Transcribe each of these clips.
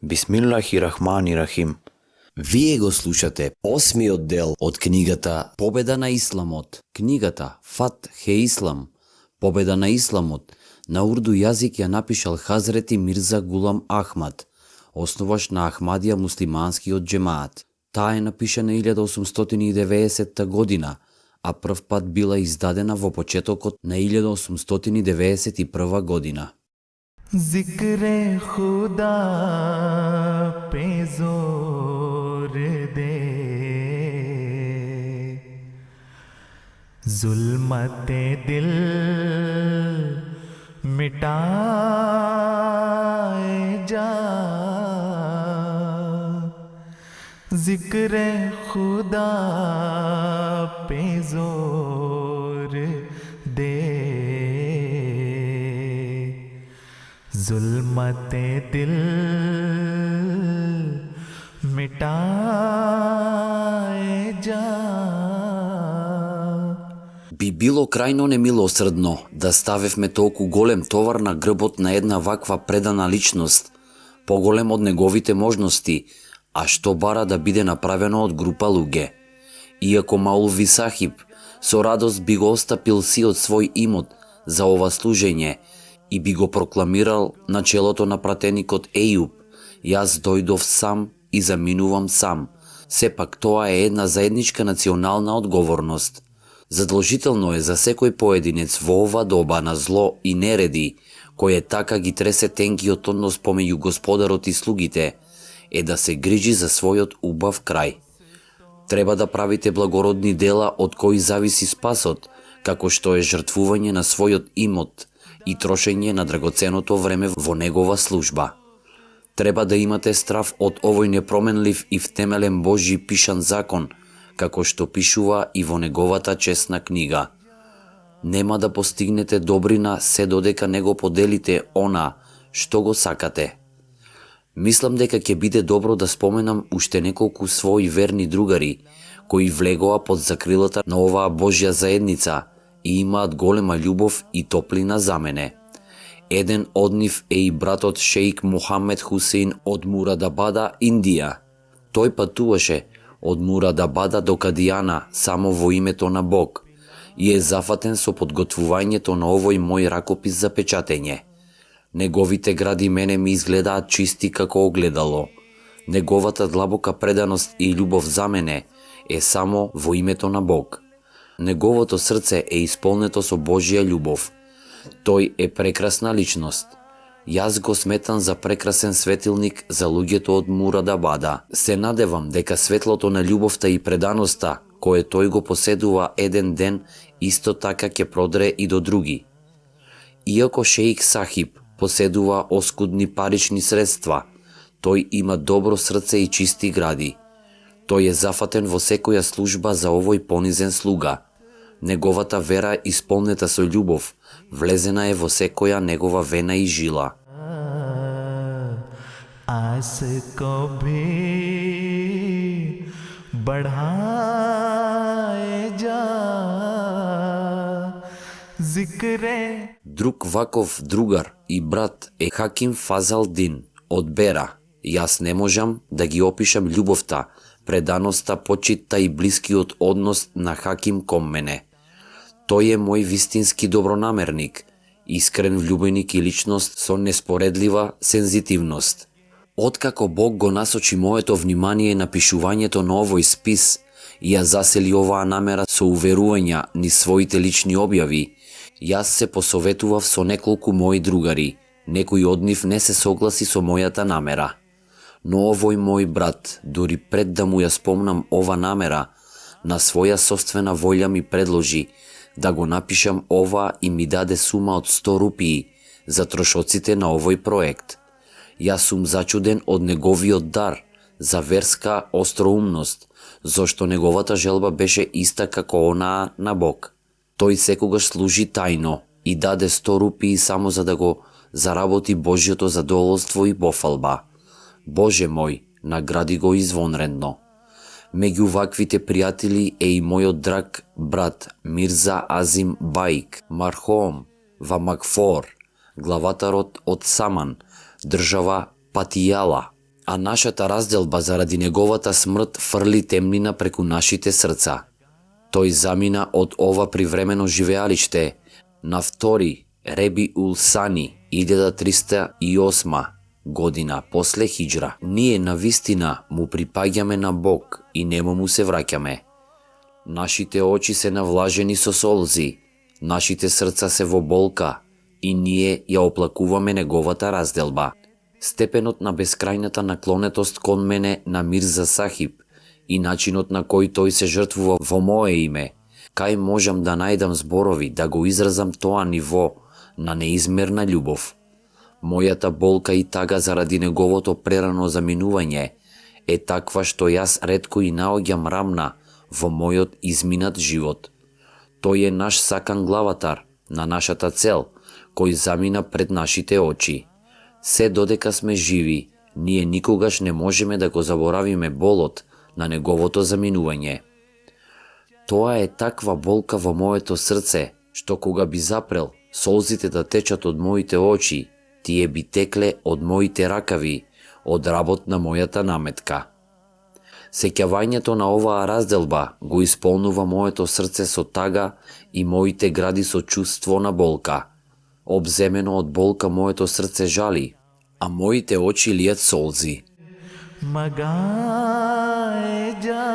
Бисмиллахи-рахмани-рахим. Вие го слушате осмиот дел од книгата Победа на Исламот. Книгата Фат Хе Ислам, Победа на Исламот, на урду јазик ја напишал Хазрети Мирза Гулам Ахмад, основаш на Ахмадија муслиманскиот џемаат. Таа е напишана 1890 година, а прв пат била издадена во почетокот на 1891 година. जिक्रे खुदा पे जोर दे, जुल्मते दिल मिटाए जा, जिक्रे खुदा पे जोर दे, जुल्मते दिल मिटाए जा. Би било крајно немилосредно да ставевме толку голем товар на грбот на една ваква предана личност, поголем од неговите можности, а што бара да биде направено од група луѓе. Иако Маулви Сахиб со радост би го остапил сиот свој имот за ова служење и би го прокламирал на челото на пратеникот Ејуб, јас дојдов сам и заминувам сам. Сепак тоа е една заедничка национална одговорност. Задолжително е за секој поединец во ова доба на зло и нереди, кој така ги тресе тенкиот однос помеѓу господарот и слугите, е да се грижи за својот убав крај. Треба да правите благородни дела од кои зависи спасот, како што е жртвување на својот имот и трошење на драгоценото време во негова служба. Треба да имате страв од овој непроменлив и втемелен Божји пишан закон, како што пишува и во неговата чесна книга. Нема да постигнете добрина се додека не го поделите она што го сакате. Мислам дека ќе биде добро да споменам уште неколку своји верни другари, кои влегоа под закрилата на оваа Божја заедница и имаат голема љубов и топлина за мене. Еден од нив е и братот шејк Мухамед Хусейн од Мурадабада, Индија. Тој патуваше од Мурадабада до Кадијана само во името на Бог и е зафатен со подготвувањето на овој мој ракопис за печатење. Неговите гради мене ми изгледаат чисти како огледало. Неговата длабока преданост и љубов за мене е само во името на Бог. Неговото срце е исполнето со Божја љубов. Тој е прекрасна личност. Јас го сметам за прекрасен светилник за луѓето од Мурадабада. Се надевам дека светлото на љубовта и преданоста, кое тој го поседува еден ден, исто така ќе продре и до други. Иако шејк Сахиб поседува оскудни парични средства, тој има добро срце и чисти гради. Тој е зафатен во секоја служба за овој понизен слуга. Неговата вера исполнета со љубов, влезена е во секоја негова вена и жила. आस को भी बढ़ाए जा, जिक्रे. Друг ваков другар и брат е Хаким Фазал Дин од Бера. Јас не можам да ги опишам љубовта, преданоста, почитта и блискиот однос на Хаким кон мене. Тој е мој вистински добронамерник, искрен влюбеник и личност со неспоредлива сензитивност. Откако Бог го насочи моето внимание на пишувањето на овој спис и ја засели оваа намера со уверувања низ своите лични објави, јас се посоветував со неколку мои другари. Некој од нив не се согласи со мојата намера. Но овој мој брат, дури пред да му ја спомнам ова намера, на своја собствена волја ми предложи да го напишам ова и ми даде сума од 100 рупии за трошоците на овој проект. Јас сум зачуден од неговиот дар за верска остроумност, зашто неговата желба беше иста како онаа на Бог. Тој секогаш служи тајно и даде 100 рупии само за да го заработи Божјото задоволство и пофалба. Боже мој, награди го извонредно. Меѓу ваквите пријатели е и мојот драг брат Мирза Азим Баик, мархом ва Макфор, главатарот од Саман, држава Патијала. а нашата разделба заради неговата смрт фрли темнина преку нашите срца. Тој замина од ова привремено живеалиште на 2 Реби ул Сани 1308 година после хиџра. Ние навистина му припаѓаме на Бог и нему му се враќаме. Нашите очи се навлажени со солзи, нашите срца се во болка и ние ја оплакуваме неговата разделба. Степенот на бескрајната наклонетост кон мене на Мирза Сахиб и начинот на кој тој се жртвува во мое име, кај можам да најдам зборови да го изразам тоа ниво на неизмерна љубов. Мојата болка и тага заради неговото прерано заминување е таква што јас ретко и наоѓам рамна во мојот изминат живот. Тој е наш сакан главатар на нашата цел, кој замина пред нашите очи. Се додека сме живи, ние никогаш не можеме да го заборавиме болот на неговото заминување. Тоа е таква болка во моето срце, што кога би запрел солзите да течат од моите очи, тие би текле од моите ракави, од работ на мојата наметка. Сеќавањето на оваа разделба го исполнува моето срце со тага и моите гради со чувство на болка. Обземено од болка моето срце жали, а моите очи лијат солзи. मगाए जा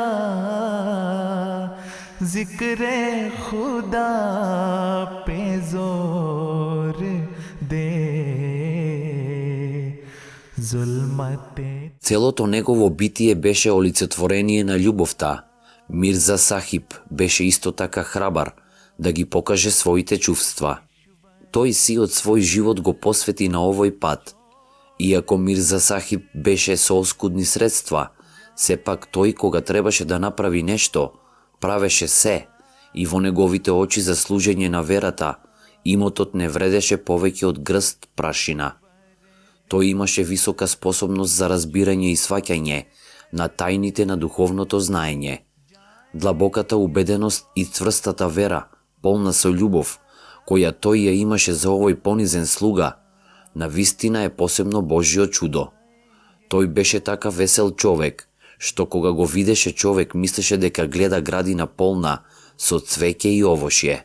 जिक्रे खुदा पे जोर दे जुल्मते. Целото негово битие беше олицетворение на љубовта. Мирза Сахиб беше исто така храбар да ги покаже своите чувства. Тој си од свој живот го посвети на овој пат. Иако Мирза Сахиб беше со оскудни средства, сепак тој кога требаше да направи нешто, правеше се и во неговите очи за служење на верата, имотот не вредеше повеќе од грст прашина. Тој имаше висока способност за разбирање и сваќање на тајните на духовното знаење. Длабоката убеденост и цврстата вера, полна со љубов, која тој ја имаше за овој понизен слуга, навистина е посебно Божјо чудо. Тој беше така весел човек, што кога го видеше човек мислеше дека гледа градина полна со цвеќе и овошје.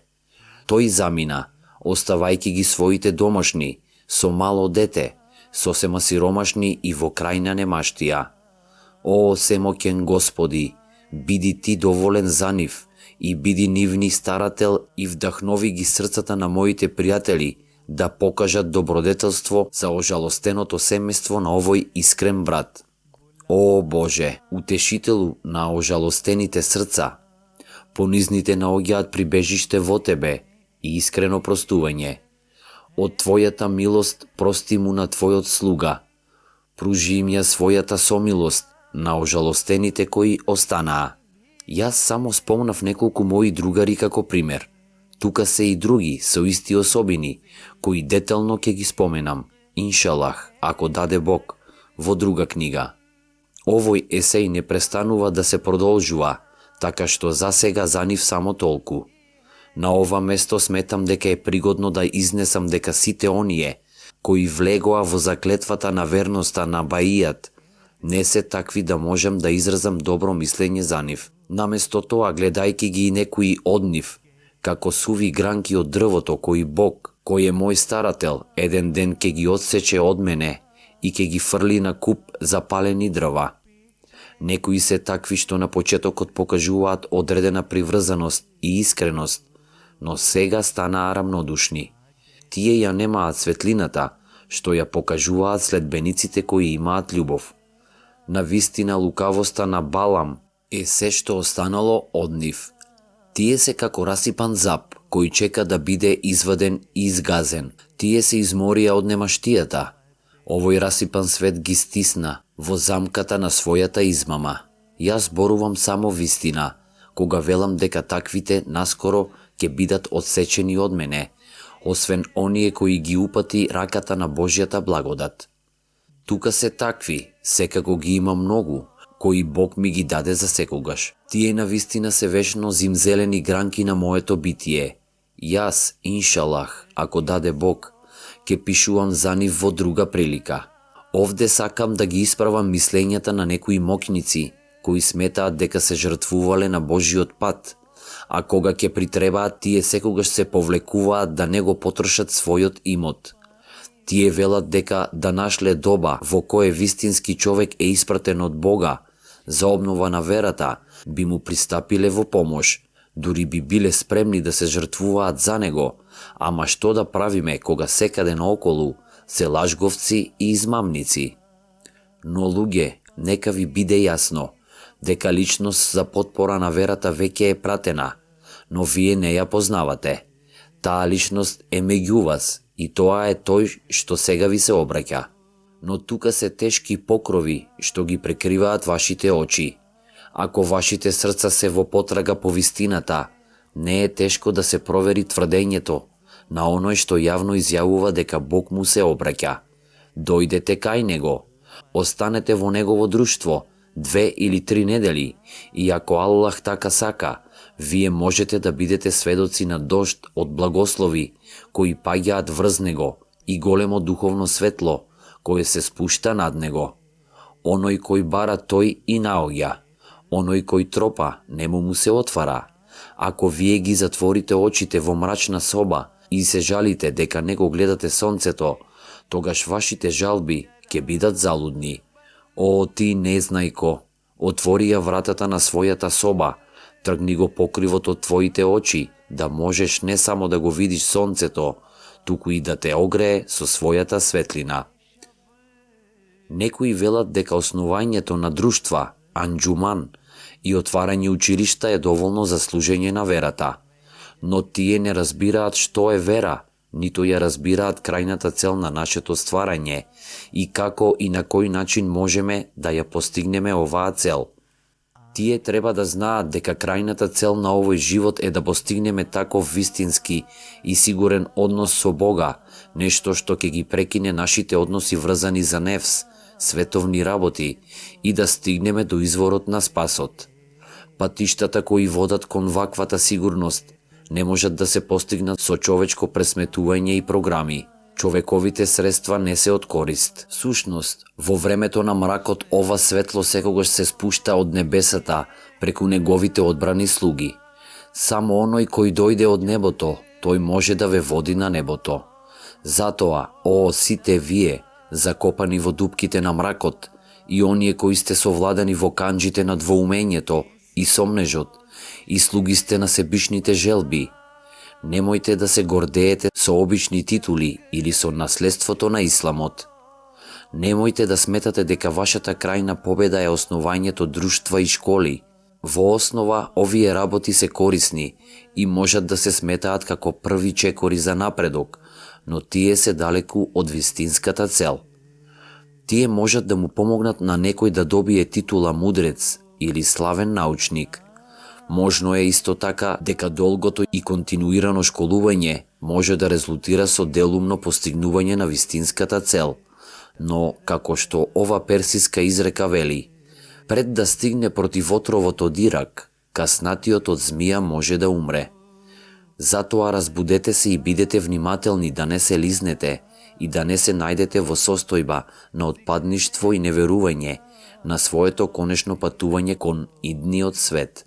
Тој замина, оставајќи ги своите домашни, со мало дете, сосема сиромашни и во крајна немаштија. О, семоќен Господи, биди Ти доволен за нив и биди нивни старател и вдахнови ги срцата на моите пријатели да покажат добродетелство за ожалостеното семејство на овој искрен брат. О Боже, утешителу на ожалостените срца, понизните наоѓаат прибежиште во Тебе и искрено простување. Од Твојата милост прости му на Твојот слуга. Пружи им ја својата сомилост на ожалостените кои останаа. Јас само спомнав неколку мои другари како пример. Тука се и други со исти особини, кои детално ќе ги споменам, иншалах, ако даде Бог, во друга книга. Овој есеј не престанува да се продолжува, така што за сега за нив само толку. На ова место сметам дека е пригодно да изнесам дека сите оние, кои влегоа во заклетвата на верноста на Баијат, не се такви да можам да изразам добро мислење за нив. Наместо тоа, гледајќи ги и некои од нив, како суви гранки од дрвото кои Бог, кој е мој старател, еден ден ќе ги одсече од мене и ќе ги фрли на куп запалени дрва. Некои се такви што на почетокот покажуваат одредена приврзаност и искреност, но сега станаа рамнодушни. Тие ја немаат светлината што ја покажуваат следбениците кои имаат љубов. Навистина лукавоста на Балам е се што останало од нив. Тие се како расипан зап, кој чека да биде изваден и изгазен. Тие се изморија од немаштијата. Овој расипан свет ги стисна во замката на својата измама. Јас зборувам само вистина, кога велам дека таквите наскоро ќе бидат одсечени од мене, освен оние кои ги упати раката на Божјата благодат. Тука се такви, секако ги има многу, кои Бог ми ги даде за секогаш. Тие навистина се вечно зимзелени гранки на моето битие. Јас, иншалах, ако даде Бог, ќе пишувам за нив во друга прилика. Овде сакам да ги исправам мислењата на некои моќници, кои сметаат дека се жртвувале на Божиот пат, а кога ќе притребаат, тие секогаш се повлекуваат да не го потрошат својот имот. Тие велат дека да нашле доба во кое вистински човек е испратен од Бога за обнова на верата, би му пристапиле во помош, дури би биле спремни да се жртвуваат за него, ама што да правиме кога секаде наоколу се лажговци и измамници? Но луѓе, нека ви биде јасно дека личност за потпора на верата веќе е пратена, но вие не ја познавате. Таа личност е меѓу вас и тоа е тој што сега ви се обраќа. Но тука се тешки покрови што ги прекриваат вашите очи. Ако вашите срца се во потрага по вистината, не е тешко да се провери тврдењето на оној што јавно изјавува дека Бог му се обраќа. Дојдете кај него, останете во негово друштво 2 или 3 недели и ако Аллах така сака, вие можете да бидете сведоци на дожд од благослови кои паѓаат врз него и големо духовно светло кое се спушта над него. Оној кој бара тој и наоѓа, оној кој тропа нему му се отвара. Ако вие ги затворите очите во мрачна соба и се жалите дека не го гледате сонцето, тогаш вашите жалби ќе бидат залудни. О, ти незнајко, отвори ја вратата на својата соба, тргни го покривот од твоите очи, да можеш не само да го видиш сонцето, туку и да те огрее со својата светлина. Некои велат дека основањето на друштва, анџуман и отварање училишта е доволно за служење на верата, но тие не разбираат што е вера, ниту ја разбираат крајната цел на нашето стварање и како и на кој начин можеме да ја постигнеме оваа цел. Тие треба да знаат дека крајната цел на овој живот е да постигнеме таков вистински и сигурен однос со Бога, нешто што ќе ги прекине нашите односи врзани за нефс, световни работи и да стигнеме до изворот на спасот. Патиштата кои водат кон ваквата сигурност не можат да се постигнат со човечко пресметување и програми. Човековите средства не се од корист. Сушност, во времето на мракот ова светло секогаш се спушта од небесата преку неговите одбрани слуги. Само оној кој дојде од небото, тој може да ве води на небото. Затоа, о, сите вие, закопани во дупките на мракот, и оние кои сте совладани во канџите на двоумењето и сомнежот, и слуги сте на себичните желби, немојте да се гордеете со обични титули или со наследството на исламот. Немојте да сметате дека вашата крајна победа е основањето друштва и школи. Во основа, овие работи се корисни и можат да се сметаат како први чекори за напредок, но тие се далеку од вистинската цел. Тие можат да му помогнат на некој да добие титула мудрец или славен научник. Можно е исто така дека долгото и континуирано школување може да резултира со делумно постигнување на вистинската цел, но, како што ова персиска изрека вели, пред да стигне против отровот од Ирак, каснатиот од змија може да умре. Затоа разбудете се и бидете внимателни да не се лизнете и да не се најдете во состојба на отпадништво и неверување на своето конечно патување кон идниот свет.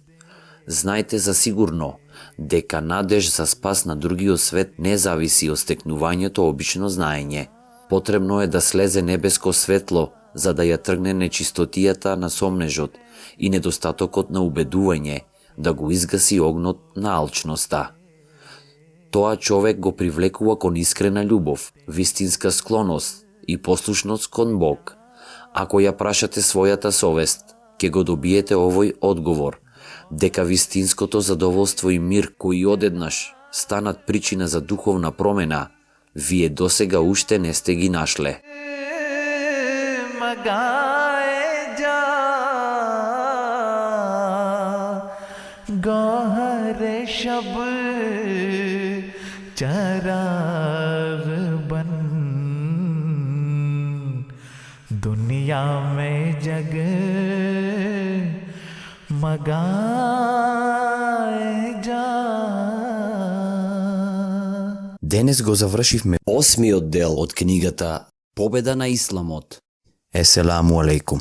Знајте за сигурно дека надеж за спас на другиот свет не зависи од стекнувањето обично знаење. Потребно е да слезе небеско светло за да ја тргне нечистотијата на сомнежот и недостатокот на убедување, да го изгаси огнот на алчноста. Тоа човек го привлекува кон искрена љубов, вистинска склоност и послушност кон Бог. Ако ја прашате својата совест, ќе го добиете овој одговор, дека вистинското задоволство и мир кои одеднаш станат причина за духовна промена, вие досега уште не сте ги нашле. गौहर शब चराग बन दुनिया में जग मगाए जा. Денес го завршивме 8-миот дел од книгата Победа на исламот. Esselamu alaikum.